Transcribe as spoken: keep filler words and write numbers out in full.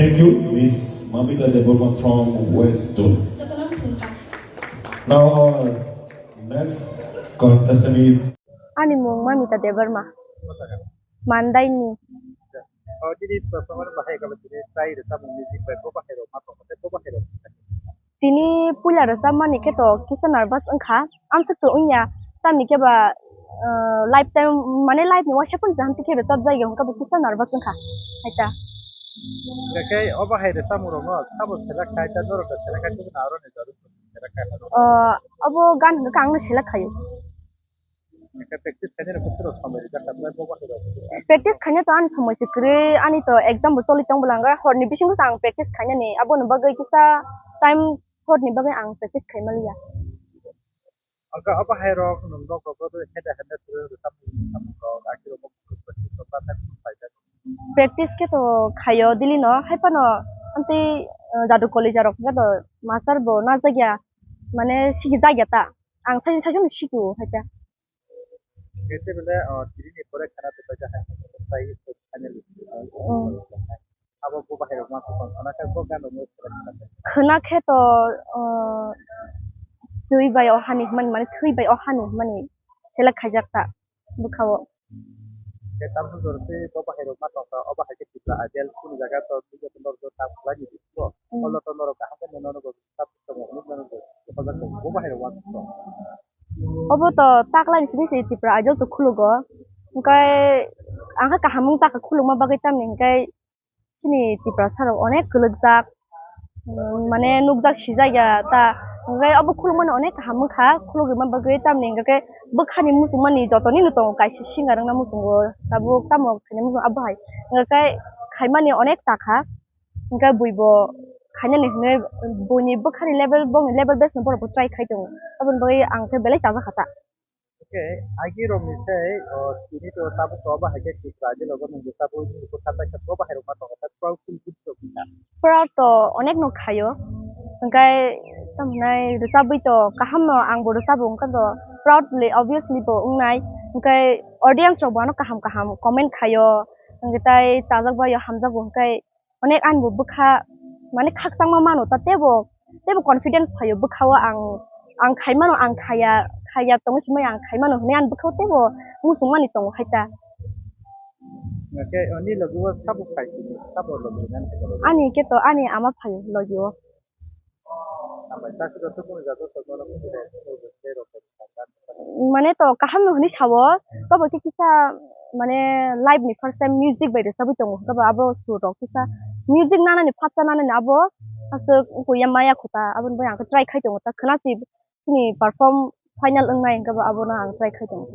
Thank you, Miss Mamita Debbarma from West Zone. Now, our next contestant is Ani mung Mamita Debbarma. Mandaini. Oh, dini performer bahai kalo dini try rwchapmung music bai bo bahai rok ma tongkha tei bo bahai rok. Tini puila rwchapmani khe to kisa nervous wngkha. Amsuk to wngya, tamni khe ba, uh, lifetime, mane life ni waisa phano jaham tikhe rwchap jagya hwnkhe bo kisa nervous wngkha. Haita. Hwnkhe o bahai rwchapmung rokno sabo select khai ta norok da select khai tubuna aro ni jorok select khai ta. Uh, abo gan hwnkhe ang no select khaio. Hwnkhe practice khainai rok khe somoi rijak kha, bo bahai rok. Practice khaina to ani somoi se kwrwi, ani to exam bo choli tong bwla, hwnkhe horni bisingo se ang practice khainani, aboni bagwi kisa time horni bagwi ang practice khai manliya. Hwnkhe o bahai rok nwng nok rok bo heda heda kwrwi rwchapmung samung rok, akhe rok bo practice rok kha kha khaijak. Practice khe to khaio daily no, hai phano amtwi, uh, Jadu College rok hwnkhe to master bo najak ya, mane sigi jak ya ta, ang sai sai no sigi o hai ta. Kete bele, uh, tini ni pore khana to kaisa hai, sai finally. Oh. Abo bo bahai rok ma khana khe bo gan rok no select khana khe. Khana khe to, uh, twi bai o hani hwnmani, mane twi bai o hani hwnmani select khaijak ta bwkha o. Khe tamsok jora tei bo bahai rok ma tongkha, o bahai khe Tripura Idol kunu jaga to twi joto norok ta khlai ni bisingo. Hmm. Olo to norok kaham khe nono bo sab tongo, hwnwi nono bo hojak tongo, bo bahai rok ma tongkha. Obo to taklai ni simi se Tripura Idol to khulugo, hwnkhe ang khe kaham wng ta kha khulukma bagwi tamni hwnkhe. Chini Tiprasa rok onek kwlwkjak, mm, mane nukjak sijak ya ta, hwnkhe obo khulukmani onek kaham wngkha, khuluk rwma bagwi tamni hwnkhe bwkhani muchungmani jotoni no tongo kaisa singer wngna muchungo, tabuk tamo khaina muchungo abo hai, hwnkhe khaimani onek ta kha, hwnkhe buibo khainani hwnwi buini bwkhani level, bongni level best no borok bo try khai tongo, aboni bagwi ang khe belai chajak kha ta. Oke, agi rok ni sei, o, tini to tabuk to bahai khe Tripura Idol logo nung tabuk ni ko kata khe to bahai rok ma tongo, ta proud feel good to kha. Proud to onek no khayo, hwnkhe tamo hwnai rwchabwi to kaham no ang bo rwchabo, hwnkhe to proudly obviously bo wngnai, hwnkhe audience rok bo ano kaham kaham comment khayo, hwnkhe tai chajak bai hamjak bo, hwnkhe onek ani bo bwkha, mane, khakchangma mano ta, teibo, teibo confidence phaio bwkhao ang, ang khai mano, ang khaya, khaya tongwi simi ang khai mano hwnwi ani bwkhao teibo muchungmani tongo hai ta. Hwnkhe, o, ni logi o sabo khai sini, sabo logi nani khai logi? Ani khe to ani ama phaio logi o. Hambai, ta khe joto kunu jaga to nono kunu rok, kunu rok, kunu rok. Mane to kaham no hwnwi sao, tobo khe kisa mane live ni first time music bai rwchabwi tongo, tobo abo sur rok kisa music nanani first time nanani abo aswk wngkha ya maya kho ta, aboni bagwi ang khe try khai tongo ta, khwna si chini perform final wngnai hwnkhe bo abono ang try khai tongo.